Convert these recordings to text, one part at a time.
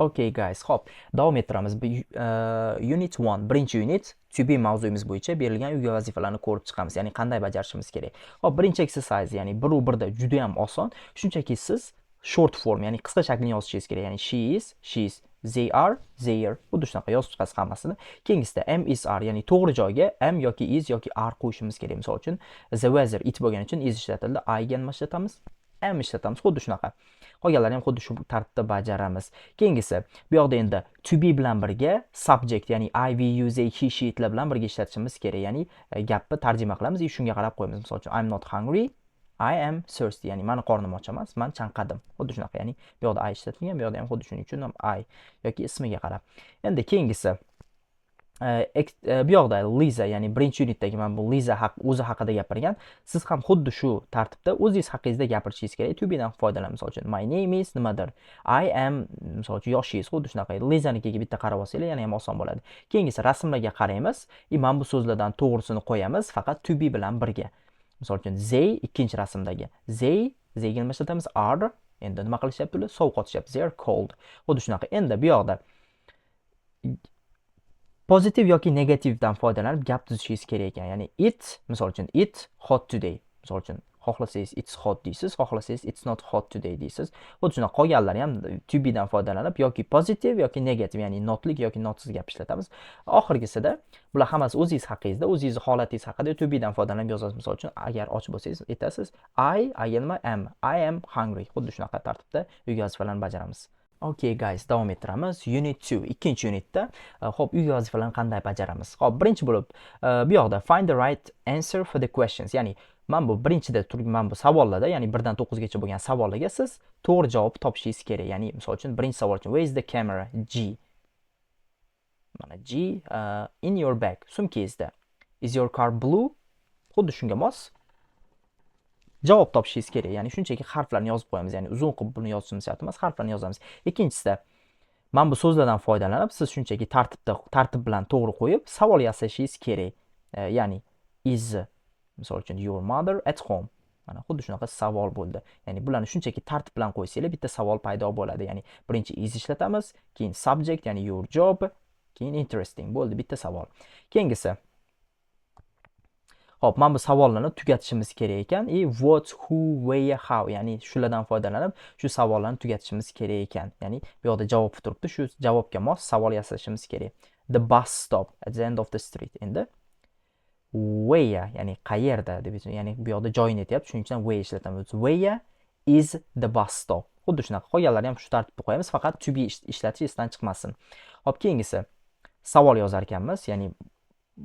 Okay guys, xo'p, davom ettiramiz. Unit 1, birinchi unit to be mavzuyimiz bo'yicha berilgan uyga vazifalarni ko'rib chiqamiz, ya'ni qanday bajarishimiz kerak. Xo'p, birinchi exercise, ya'ni 1 u 1 da juda ham oson. Shunchaki siz short form, ya'ni qisqa shaklini yozishingiz kerak. Ya'ni she is, she's, they are, they're. Xuddi shunaqa yozib chiqasiz hammasini. Keyingisida am, is, are, ya'ni to'g'ri joyga am yoki is yoki are qo'yishimiz kerak. Misol uchun, the weather it bo'lgani uchun is ishlatildi, I ga nima ishlatamiz? Am ishlatamiz. Xuddi shunaqa. Qolganlarni ham xuddi shu tartibda bajaramiz. Keyingisi, bu yoqda endi to be bilan birga subject, ya'ni I, we, you, they, he, she, itlar bilan birga ishlatishimiz kerak. Ya'ni gapni tarjima qilamiz va shunga qarab qo'yamiz. Misol uchun, I'm not hungry, I am thirsty, ya'ni mani qornim och emas, man chanqadim. Xuddi shunaqa, ya'ni bu yoqda I ishlatilgan, bu yoqda ham xuddi shuning uchun ham I yoki ismiga qarab. Endi keyingisi, bu yoqda Liza, ya'ni birinchi unitdagi mana bu Liza haq o'zi haqida gapirgan. Siz ham xuddi shu tartibda o'zingiz haqingizda gapirishingiz kerak. To be'dan foydalanib, misol uchun, my name is nimadir, I am, misol uchun, yoshingiz, xuddi shunaqa. Lizanikiga bitta qarab olsanglar, yana ham oson bo'ladi. Keyingisi, rasmlarga qaraymiz и mana bu so'zlardan to'g'risini qo'yamiz, faqat to be bilan birga. Misol uchun, they ikkinchi rasmdagi they, theyga nima ishlatamiz? Are. Endi nima qilishyapti ular? Sovuq otishyapti. They are cold. Xuddi shunaqa. Endi bu yoqda pozitiv yoki negativdan foydalanib gap tuzishingiz kerak ekan. Ya'ni it, misol uchun, it hot today. Misol uchun, xohlasangiz it's hot deysiz, xohlasangiz it's not hot today deysiz. Xuddi shunaqa qolganlari ham to be'dan foydalanib yoki pozitiv yoki negativ, ya'ni notlik yoki notsiz gap ishlatamiz. Oxirgisida bular hammasi o'zingiz haqingizda, o'zingizni holatingiz haqida to be'dan foydalanib yozasiz. Misol uchun, agar och bo'lsangiz aytasiz I, I nima? Am, I am hungry. Xuddi shunaqa tartibda uyga vazifalarni bajaramiz. Okay guys, davom ettiramiz. Unit 2, ikkinchi unitda, xo'p, uyga vazifalarni qanday bajaramiz? Xo'p, birinchi bo'lib, bu yoqda find the right answer for the questions. Ya'ni mana bu birinchida turgan mana bu savollarda, ya'ni 1 dan 9 gacha bo'lgan savollarga siz to'g'ri javob topishingiz kerak. Ya'ni misol uchun, birinchi savol uchun where is the camera? G. Mana G, in your bag, sumkangizda. Is your car blue? Xuddi shunga mos javob topishingiz kerak. Ya'ni shunchaki harflarni yozib qo'yamiz. Ya'ni uzun qilib buni yozishimiz shart emas, harflarni yozamiz. Ikkinchisida mana bu so'zlardan foydalanib, siz shunchaki tartibda, tartib bilan to'g'ri qo'yib savol yasashingiz kerak. Ya'ni is, misol uchun, your mother at home? Mana xuddi shunaqa savol bo'ldi. Ya'ni bularni shunchaki tartib bilan qo'ysanglar, bitta savol paydo bo'ladi. Ya'ni birinchi is ishlatamiz, keyin subject, ya'ni your job, keyin interesting. Bo'ldi, bitta savol. Keyingisi. Xo'p, mana bu savollarni tugatishimiz kerak ekan. И what, who, where, how, ya'ni shulardan foydalanib shu savollarni tugatishimiz kerak ekan. Ya'ni bu yoqda javob turibdi, shu javobga mos savol yasashimiz kerak. The bus stop at the end of the street. Endi where, ya'ni qayerda deb, ya'ni bu yoqda joyini aytyapti, shuning uchun where ishlatamiz. Where is the bus stop? Xuddi shunaqa qolganlarni ham shu tartibda qo'yamiz, faqat to be ishlatish esdan chiqmasin. Xo'p, keyingisi savol yozar ekanmiz, ya'ni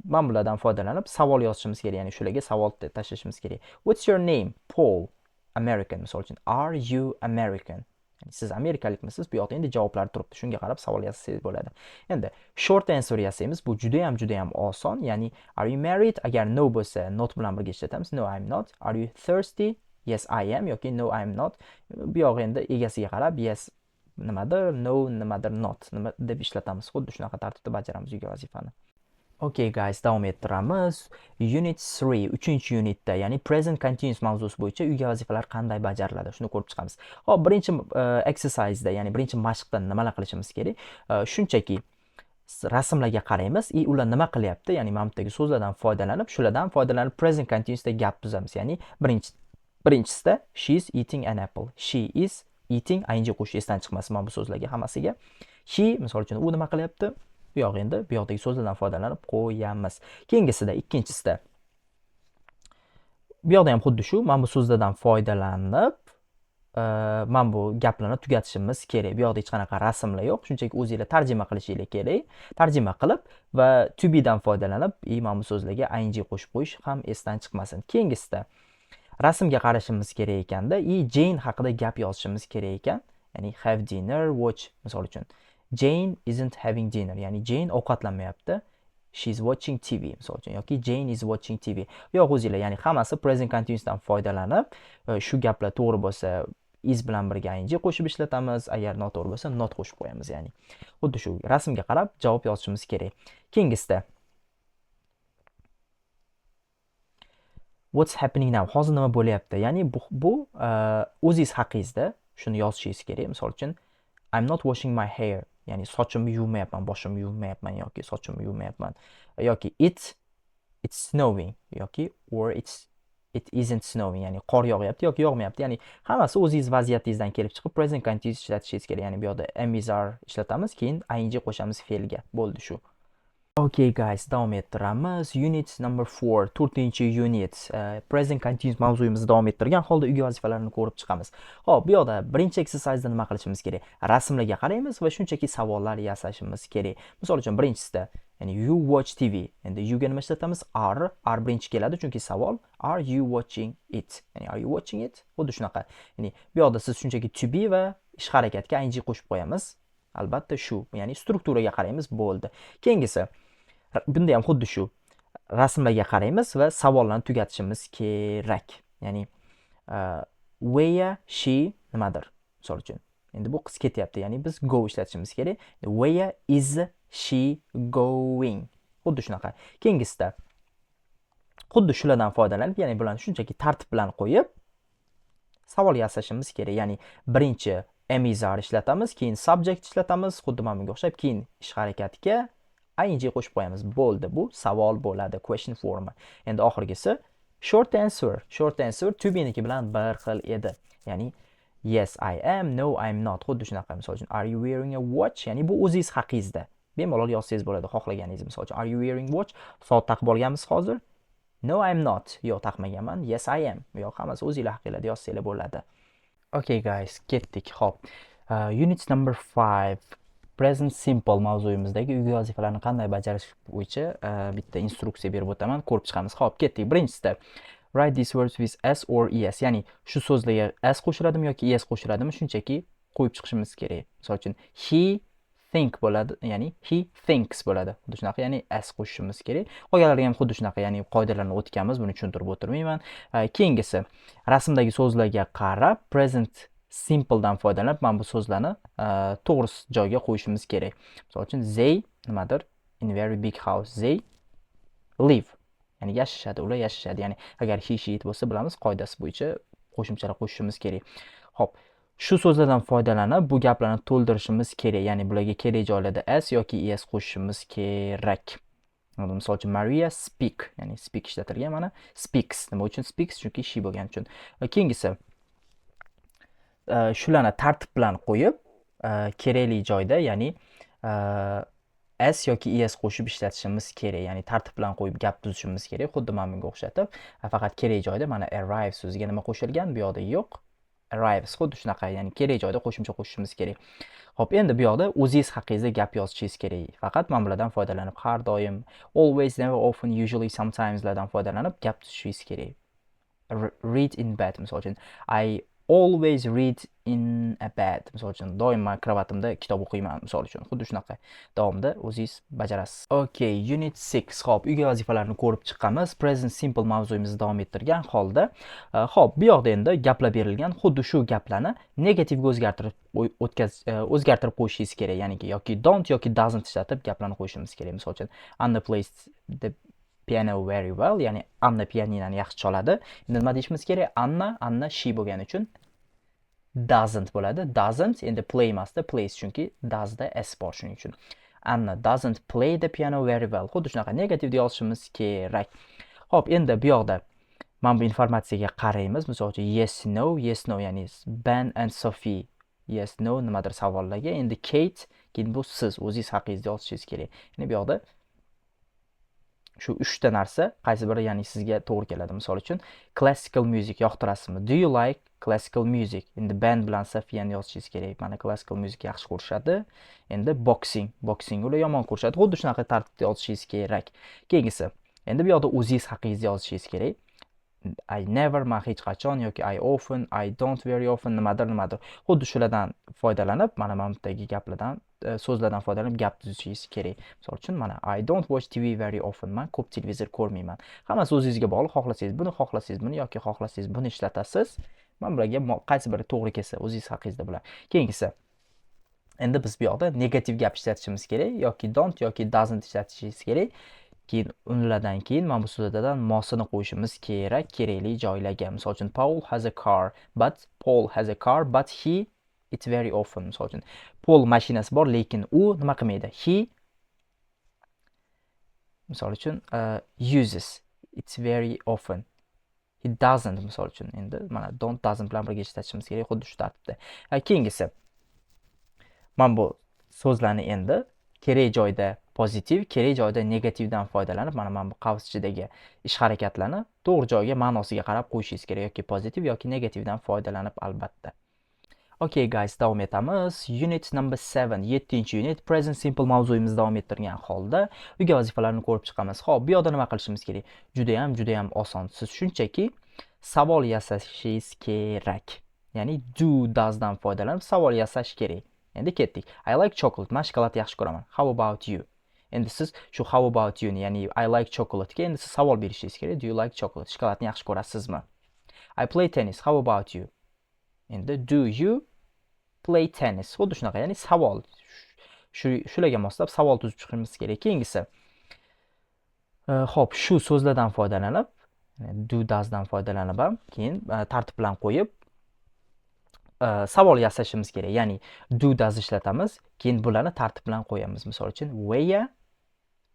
mana bulardan foydalanib savol yozishimiz kerak, ya'ni shularga savol tashlashimiz kerak. What's your name? Paul. American, misol uchun. Are you American? Ya'ni siz amerikalikmisiz? Bu yoqda endi javoblar turibdi. Shunga qarab savol yasasangiz bo'ladi. Endi short answer yasaymiz. Bu juda ham, juda ham oson. Ya'ni are you married? Agar no bo'lsa, not bilan birga ishlatamiz. No, I'm not. Are you thirsty? Yes, I am yoki no, I'm not. Bu yog'i endi egasiga qarab yes nimadir, no nimadir, not nima deb ishlatamiz. Xuddi shunaqa tartibda bajaramiz uyga vazifani. Okay guys, davom ettiramiz. Unit 3, 3-unitda, ya'ni present continuous mavzusi bo'yicha uyga vazifalar qanday bajariladi, shuni ko'rib chiqamiz. Xo'p, birinchi exercise'da, ya'ni birinchi mashqda nimalar qilishimiz kerak? Shunchaki rasmlarga qaraymiz и ular nima qilyapti, ya'ni mana bu yerdagi so'zlardan foydalanib, shulardan foydalanib present continuousda gap tuzamiz. Ya'ni birinchisida she is eating an apple. She is eating, ing qo'shish esdan chiqmasin mana bu so'zlarga hammasiga. He, misol uchun, u nima qilyapti? Bu yoq endi bu yoqdagi so'zlardan foydalanib qo'yamiz. Keyingisida, ikkinchisida, bu yoqda ham xuddi shu, mana bu so'zlardan foydalanib mana bu gaplarni tugatishimiz kerak. Bu yoqda hech qanaqa rasmlar yo'q, shunchaki o'zinglar tarjima qilishinglar kerak. Tarjima qilib va to be'dan foydalanib и mana bu so'zlarga ing qo'shib qo'yish ham esdan chiqmasin. Keyingisida rasmga qarashimiz kerak ekanda и Jane haqida gap yozishimiz kerak ekan. Ya'ni have dinner, watch, misol uchun. Jane isn't having dinner, ya'ni Jane ovqatlanmayapti. She's watching TV, misol uchun, yoki Jane is watching TV. Yo'q, o'zinglar, ya'ni hammasi present continuousdan foydalanib, shu gaplar to'g'ri bo'lsa is bilan birga ing qo'shib ishlatamiz, agar noto'g'ri bo'lsa not qo'shib qo'yamiz, ya'ni. Xuddi shu rasmga qarab javob yozishimiz kerak. Keyingisida what's happening now? Hozir nima bo'lyapti? Ya'ni bu o'zingiz haqingizda shuni yozishingiz kerak. Misol uchun, I'm not washing my hair, ya'ni sochimni yuvmayapman, boshimni yuvmayapman yoki sochimni yuvmayapman, yoki it's snowing yoki or it isn't snowing, ya'ni qor yog'yapti yoki yog'mayapti. Ya'ni hammasi o'zingiz vaziyatingizdan kelib chiqib present continuous ishlatishingiz kerak. Ya'ni bu yoqda am, is, are ishlatamiz, keyin ing qo'shamiz fe'lga, bo'ldi shu. Okay guys, davom ettiramiz. Unit number 4, to'rtinchi unit. Present continuous mavzuyimizni davom ettirgan holda uyga vazifalarini ko'rib chiqamiz. Xo'p, bu yoqda birinchi exercise nima qilishimiz kerak? Rasmlarga qaraymiz va shunchaki savollar yasashimiz kerak. Misol uchun, birinchisida, ya'ni you watch TV. Endi you ga nima ishlatamiz? Are. Are birinchi keladi, chunki savol. Are you watching it? Ya'ni are you watching it? Xuddi shunaqa. Ya'ni bu yoqda siz shunchaki to be va ish harakatga ing qo'shib qo'yamiz. Albatta shu, ya'ni strukturaga qaraymiz, bo'ldi. Keyingisi, bunda ham xuddi shu, rasmlarga qaraymiz va savollarni tugatishimiz kerak. Ya'ni where she nimadir, misol uchun. Endi bu qiz ketyapti, ya'ni biz go ishlatishimiz kerak. Where is she going? Xuddi shunaqa. Keyingisida xuddi shulardan foydalanib, ya'ni bularni shunchaki tartib bilan qo'yib savol yasashimiz kerak. Ya'ni birinchi am, is, are ishlatamiz, keyin subject ishlatamiz, xuddi mana bunga o'xshab, keyin ish harakatiga ing qo'shib qo'yamiz. Bo'ldi, bu savol bo'ladi, question forma. Endi oxirgisi short answer. Short answer to be'niki bilan bir xil edi. Ya'ni yes, I am, no, I'm not. Xuddi shunaqa. Misol uchun, are you wearing a watch? Ya'ni bu o'zingiz haqingizda. Bemalol yozsangiz bo'ladi xohlaganingiz. Misol uchun, are you wearing watch? Soat taqib olganmiz hozir? No, I'm not. Yo'q, taqmaganman. Yes, I am. Yo'q, hammasi o'zinglar haqinglarda yozsanglar bo'ladi. Okay guys, ketdik. Xo'p. Unit number 5, present simple mavzuyimizdagi uyga vazifalarni qanday bajarish bo'yicha bitta instruksiya berib o'taman, ko'rib chiqamiz. Xo'p, ketdik. Birinchisida write these words with s or es, ya'ni shu so'zlarga s qo'shiladimi yoki es qo'shiladimi, shunchaki qo'yib chiqishimiz kerak. Misol uchun, he think bo'ladi, ya'ni he thinks bo'ladi. Xuddi shunaqa, ya'ni s qo'shishimiz kerak. Qolganlarga ham xuddi shunaqa, ya'ni qoidalarni o'tganmiz, buni tushuntirib o'tirmayman. Keyingisi, rasmdagi so'zlarga qarab present simpledan foydalanib mana bu so'zlarni to'g'ri joyga qo'yishimiz kerak. Misol uchun, they nimadir in very big house, they live, ya'ni yashashadi, ular yashashadi. Ya'ni agar he, she, it bo'lsa, bilamiz, qoidasi bo'yicha qo'shimchalar qo'shishimiz kerak. Xo'p, shu so'zlardan foydalanib bu gaplarni to'ldirishimiz kerak. Ya'ni bularga kerak joylarda s yoki es qo'shishimiz kerak. Misol uchun, Maria speak, ya'ni speak ishlatilgan mana, speaks. Nima uchun speaks? Chunki she bo'lgani uchun. Keyingisi, shularni tartib bilan qo'yib, kerakli joyda, ya'ni s yoki es qo'shib ishlatishimiz kerak. Ya'ni tartib bilan qo'yib gap tuzishimiz kerak, xuddi mana bunga o'xshatib. Faqat kerak joyda mana arrive so'ziga nima qo'shilgan? Bu yoqda yo'q. Arrives, xuddi shunaqa, ya'ni kerak joyda qo'shimcha qo'shishimiz kerak. Xo'p, endi bu yoqda o'zingiz haqingizda gap yozishingiz kerak. Faqat mana bulardan foydalanib, har doim, always, never, often, usually, sometimeslardan foydalanib gap tuzishingiz kerak. Read in bed, misol uchun, I always read in a bed. Misol uchun, doim man krovatimda kitob o'qiyman, misol uchun. Xuddi shunaqa. Davomida o'zingiz bajarasiz. Okay, unit 6. Xo'p, uyga vazifalarni ko'rib chiqamiz. Present simple mavzuyimizni davom ettirgan holda. Xo'p, bu yoqda endi gaplar berilgan. Xuddi shu gaplarni negativga o'zgartirib o'tkaz o'zgartirib qo'yishingiz kerak. Ya'niki yoki don't yoki doesn't ishlatib gaplarni qo'yishimiz kerak. Misol uchun, Anna plays the piano very well, ya'ni Anna pianinoni yaxshi chaladi. Endi nima deyishimiz kerak? Anna, Anna she bo'lgani uchun doesn't bo'ladi. Doesn't, endi play emasda, plays, chunki doesda s bor, shuning uchun. Anna doesn't play the piano very well. Xuddi shunaqa negativda yozishimiz kerak. Xo'p, endi bu yoqda mana bu informatsiyaga qaraymiz. Misol uchun, yes, no, yes, no, ya'ni Ben and Sophie, yes, no nimadir savollarga. Endi Kate, keyin bu siz o'zingiz haqingizda yozishingiz kerak. Ya'ni bu yoqda shu uchta narsa qaysi biri, ya'ni sizga to'g'ri keladi. Misol uchun, classical music yoqtirasizmi? Do you like classical music? Endi Ben bilan Sofiyani yozishingiz kerak. Mana, classical music yaxshi ko'rishadi. Endi boxing, boxing ular yomon ko'rishadi. Xuddi shunaqa tartibda yozishingiz kerak. Keyingisi, endi bu yoqda o'zingiz haqingizda yozishingiz kerak. I never, man hech qachon, yoki I often, I don't very often nimadir nimadir. Xuddi shulardan foydalanib, mana bu yerdagi gaplardan, so'zlardan foydalanib gap tuzishingiz kerak. Misol uchun, mana I don't watch TV very often. Man ko'p televizor ko'rmayman. Hammasi o'zingizga bog'liq. Xohlasangiz buni, xohlasangiz buni yoki xohlasangiz buni ishlatasiz. Mana bularga qaysi biri to'g'ri kelsa, o'zingiz haqingizda bular. Keyingisi, endi biz bu yoqda negativ gap ishlatishimiz kerak, yoki don't yoki doesn't ishlatishingiz kerak. Keyin unlardan keyin mana bu so'zlardan mosini qo'yishimiz kerak kerakli joylarga. Misol uchun, Paul has a car, but Paul has a car, but he It very often. Misol uchun, Pol mashinasi bor, lekin u nima qilmaydi? He, misol uchun, uses it very often. He doesn't, misol uchun. Endi mana don't, doesn't bilan birga ishlatishimiz kerak xuddi shu tartibda. Keyingisi, mana bu so'zlarni endi kerak joyda pozitiv, kerak joyda negativdan foydalanib, mana bu qavs ichidagi ish harakatlarni to'g'ri joyga, ma'nosiga qarab qo'yishingiz kerak, yoki pozitiv, yoki negativdan foydalanib, albatta. Okay guys, davom etamiz. Unit number 7, 7-unit, present simple mavzuyimizni davom ettirgan holda uyga vazifalarni ko'rib chiqamiz. Xo'p, bu yoqda nima qilishimiz kerak? Juda ham, juda ham oson. Siz shunchaki savol yasashingiz kerak. Ya'ni do, does dan foydalanib savol yasash kerak. Endi ketdik. I like chocolate. Men shokolad yaxshi ko'raman. How about you? Endi siz shu how about you ni, ya'ni I like chocolate ga endi siz savol berishingiz kerak. Do you like chocolate? Shokoladni yaxshi ko'rasizmi? I play tennis. How about you? Endi do you play tennis? Xuddi shunaqa, ya'ni savol. Shularga moslab savol tuzib chiqishimiz kerak. Keyingisi. Xo'p, shu so'zlardan foydalanib, do, does dan foydalanib ham keyin tartib bilan qo'yib savol yasashimiz kerak. Ya'ni do, does ishlatamiz, keyin bularni tartib bilan qo'yamiz. Misol uchun, where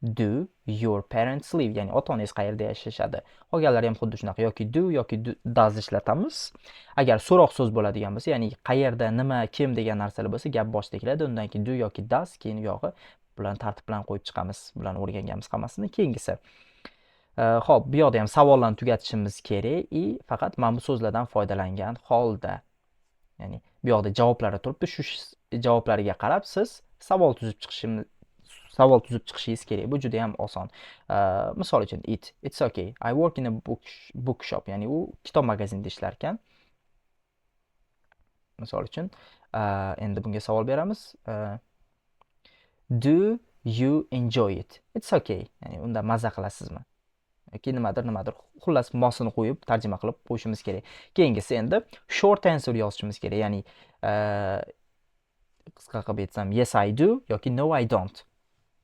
do your parents live? Ya'ni ota-onangiz qayerda yashashadi? Qolganlari ham xuddi shunaqa, yoki do, yoki does ishlatamiz. Agar so'roq so'z bo'ladigan bo'lsa, ya'ni qayerda, nima, kim degan narsalar bo'lsa, gap boshida keladi. Undan keyin do yoki does, keyin u yog'i, bularni tartib bilan qo'yib chiqamiz. Bularni o'rganganmiz hammasini. Keyingisi. Xo'p, bu yoqda ham savollarni tugatishimiz kerak и faqat mana bu so'zlardan foydalangan holda. Ya'ni bu yoqda javoblari turibdi. Shu javoblariga qarab siz savol tuzib chiqishingiz kerak. Bu juda ham oson. Misol uchun, it's okay. I work in a bookshop. Ya'ni u kitob magazinida ishlar ekan. Misol uchun, endi bunga savol beramiz. Do you enjoy it? It's okay. Ya'ni unda maza qilasizmi? Yoki nimadir, nimadir, xullas, mosini qo'yib tarjima qilib qo'yishimiz kerak. Keyingisi, endi short answer yozishimiz kerak. Ya'ni qisqa qilib aytsam, yes, I do yoki no, I don't.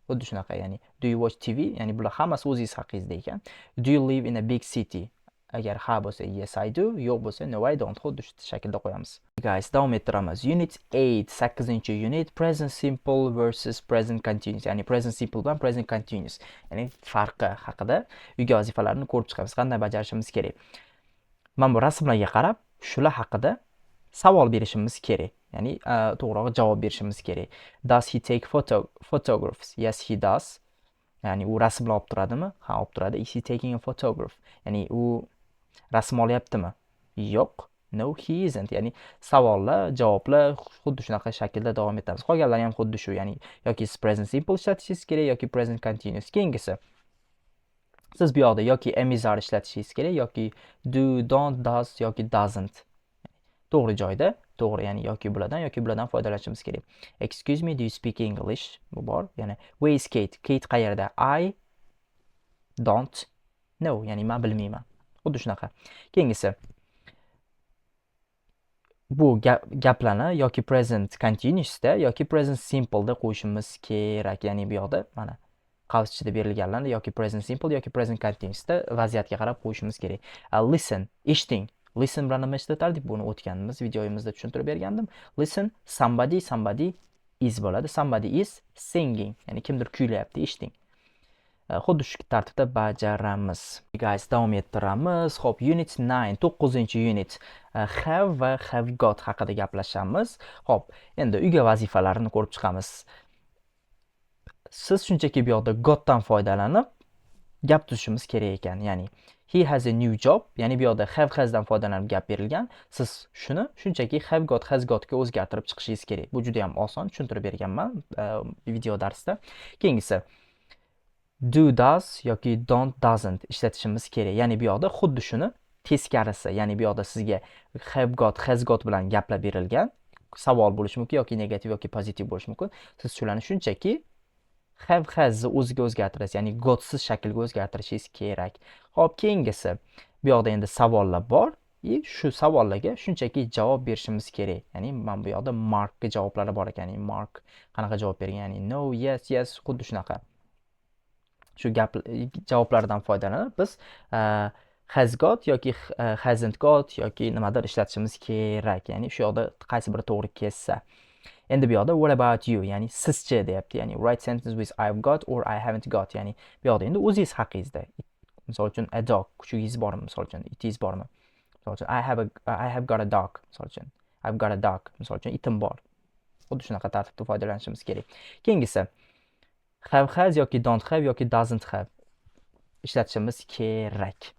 Xuddi shunaqa, ya'ni do you watch TV? Ya'ni bular hammasi o'zingiz haqingizda ekan. Do you live in a big city? Agar ha bo'lsa, yes, I do, yo'q bo'lsa, no, I don't. Xuddi shu shaklda qo'yamiz. Guys, davom ettiramiz. Unit 8, 8-unit, present simple versus present continuous. Ya'ni present simple bilan present continuous. Ya'ni farqi haqida uyga vazifalarni ko'rib chiqamiz. Qanday bajarishimiz kerak? Mana bu rasmlarga qarab, shular haqida savol berishimiz kerak. Ya'ni to'g'rirog'i, javob berishimiz kerak. Does he take photographs? Yes, he does. Ya'ni u rasmlar olib turadimi? Ha, olib turadi. Is he taking a photograph? Ya'ni u rasm olyaptimi? Yo'q. No, he isn't. Ya'ni savollar, javoblar xuddi shunaqa shaklda davom etamiz. Qolganlari ham xuddi shu, ya'ni yoki siz present simple ishlatishingiz kerak, yoki present continuous. Keyingisi. Siz bu yoqda yoki am, is, are ishlatishingiz kerak, yoki do, don't, does yoki doesn't. To'g'ri joyda, to'g'ri, ya'ni yoki bulardan, yoki bulardan foydalanishimiz kerak. Excuse me, do you speak English? Bu bor. Ya'ni where is Kate? Kate qayerda? I don't know. Ya'ni men bilmayman. Xuddi shunaqa. Keyingisi. Bu gaplarni yoki present continuousda, yoki present simpleda qo'yishimiz kerak. Ya'ni bu yoqda mana qavs ichida berilganlarni yoki present simple, yoki present continuousda vaziyatga qarab qo'yishimiz kerak. Listen, eshiting. Listen bilan nima ishlatardik? Buni o'tganimiz videoyimizda tushuntirib bergandim. Listen, somebody, somebody is bo'ladi. Somebody is singing. Ya'ni kimdir kuylayapti, eshiting. Xuddi shu tartibda bajaramiz. Guys, davom ettiramiz. Xo'p, unit 9, 9-unit. Have va have got haqida gaplashamiz. Xo'p, endi uyga vazifalarini ko'rib chiqamiz. Siz shunchaki bu yoqda gotdan foydalanib gap tuzishimiz kerak ekan. Ya'ni he has a new job, ya'ni bu yoqda have, hasdan foydalanib gap berilgan. Siz shuni shunchaki have got, has got ga o'zgartirib chiqishingiz kerak. Bu juda ham oson, tushuntirib berganman video darsda. Keyingisi, do, does yoki don't, doesn't ishlatishimiz kerak. Ya'ni bu yoqda xuddi shuni teskarisi, ya'ni bu yoqda sizga have got, has got bilan gaplar berilgan. Savol bo'lishi mumkin, yoki negativ, yoki pozitiv bo'lishi mumkin. Siz shularni shunchaki have, has o'ziga o'zgartirasiz, ya'ni gotsiz shaklga o'zgartirishingiz kerak. Xo'p, keyingisi, bu yoqda endi savollar bor и shu savollarga shunchaki javob berishimiz kerak. Ya'ni mana bu yoqda Markga javoblari bor ekan. Ya'ni Mark qanaqa javob bergan? Ya'ni no, yes, yes, xuddi shunaqa. Shu gap javoblardan foydalanib biz Has got yoki hasn't got yoki nimadir ishlatishimiz kerak. Ya'ni shu yoqda qaysi biri to'g'ri kelsa. Endi bu yoqda "What about you?" Ya'ni sizchi deyapti. Ya'ni write sentence with "I've got" or "I haven't got". Ya'ni bu yoqda endi o'zingiz haqingizda. Misol uchun, a dog, kuchugingiz bormi, misol uchun, itingiz bormi? Misol uchun, I have got a dog, misol uchun. I've got a dog, misol uchun, itim bor. Xuddi shunaqa tartibda foydalanishimiz kerak. Keyingisi have, has yoki don't have yoki doesn't have ishlatishimiz kerak.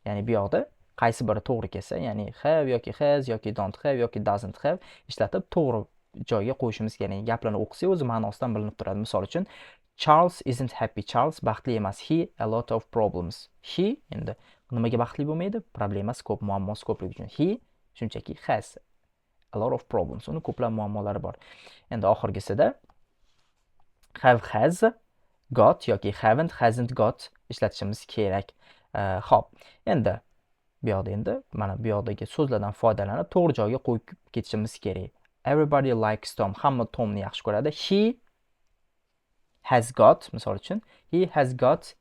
Ya'ni bu yoqda qaysi biri to'g'ri kelsa, ya'ni have yoki has yoki don't have yoki doesn't have ishlatib, to'g'ri joyga qo'yishimiz kerak. Gaplarni o'qisak, o'zi ma'nosidan bilinib turadi. Misol uchun, Charles isn't happy. Charles baxtli emas. He a lot of problems. He endi nimaga baxtli bo'lmaydi? Problemasi ko'p, muammosi ko'pligi uchun. He shunchaki has a lot of problems. Uni ko'plab muammolari bor. Endi oxirgisida have, has got yoki haven't, hasn't got ishlatishimiz kerak. Xo'p, endi bu yoqda, endi mana bu yoqdagi so'zlardan foydalanib, to'g'ri joyga qo'yib ketishimiz kerak. Everybody likes Tom. Hamma Tomni yaxshi ko'radi. He has got, misol uchun, he has got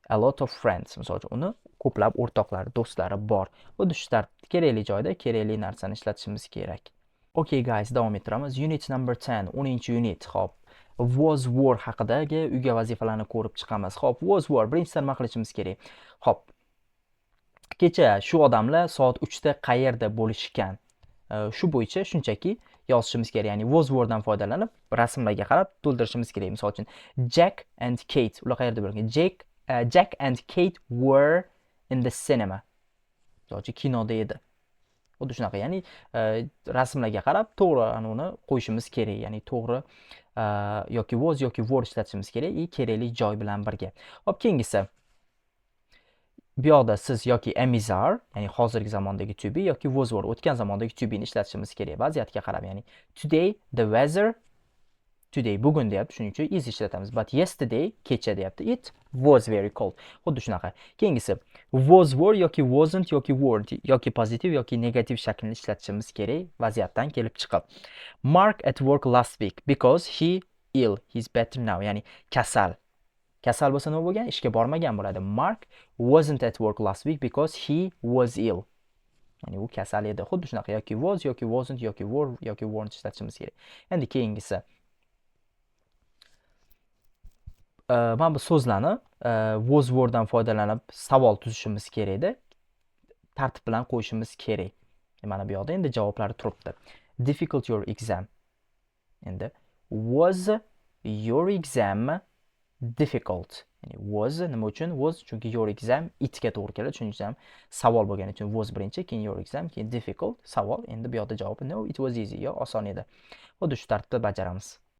a lot of friends. Misol uchun, uni ko'plab o'rtoqlari, do'stlari bor. Xuddi shu tartibda kerakli joyda kerakli narsani ishlatishimiz kerak. Okay guys, davom ettiramiz. Unit number 10, 10-unit. Xo'p, was, were haqidagi uyga vazifalarni ko'rib chiqamiz. Xo'p, was, were birinchisi nima qilishimiz kerak? Xo'p, kecha shu odamlar soat 3 da qayerda bo'lishgan? Shu bo'yicha shunchaki yozishimiz kerak. Ya'ni was, weredan foydalanib, rasmlarga qarab to'ldirishimiz kerak. Misol uchun, Jack and Kate, ular qayerda bo'lgan? Jack and Kate were in the cinema. Misol uchun, kinoda edi. Xuddi shunaqa, ya'ni rasmlarga qarab to'g'ri uni qo'yishimiz kerak. Ya'ni to'g'ri yoki was yoki were ishlatishimiz kerak и kerakli joy bilan birga. Xo'p, keyingisi. Bu yoqda siz yoki am, is, are, ya'ni hozirgi zamondagi to be yoki was, were, o'tgan zamondagi to be ni ishlatishimiz kerak vaziyatga qarab. Ya'ni today the weather, today bugun deyapti, shuning uchun is ishlatamiz. But yesterday, kecha deyapti, it was very cold. Xuddi shunaqa. Keyingisi was, were yoki wasn't yoki weren't yoki pozitiv yoki negativ shaklini ishlatishimiz kerak vaziyatdan kelib chiqib. Mark at work last week because he ill, he's better now. Ya'ni kasal. Kasal bo'lsa nima bo'lgan? Ishga bormagan bo'ladi. Mark wasn't at work last week because he was ill. Ya'ni u kasal edi. Xuddi shunaqa yoki was yoki wasn't yoki were yoki weren't ishlatishimiz kerak. Endi keyingisi, mana bu so'zlarni was, weredan foydalanib savol tuzishimiz kerak edi. Tartib bilan qo'yishimiz kerak. Mana bu yoqda endi javoblari turibdi. Difficult your exam. Endi was your exam difficult? Ya'ni was nima uchun was? Chunki your exam itga to'g'ri keladi. Shuning uchun ham savol bo'lgani uchun was birinchi, keyin your exam, keyin difficult savol. Endi bu yoqda javobi no, it was easy. Yo'q, oson edi. Xuddi shu tartibda bajaramiz.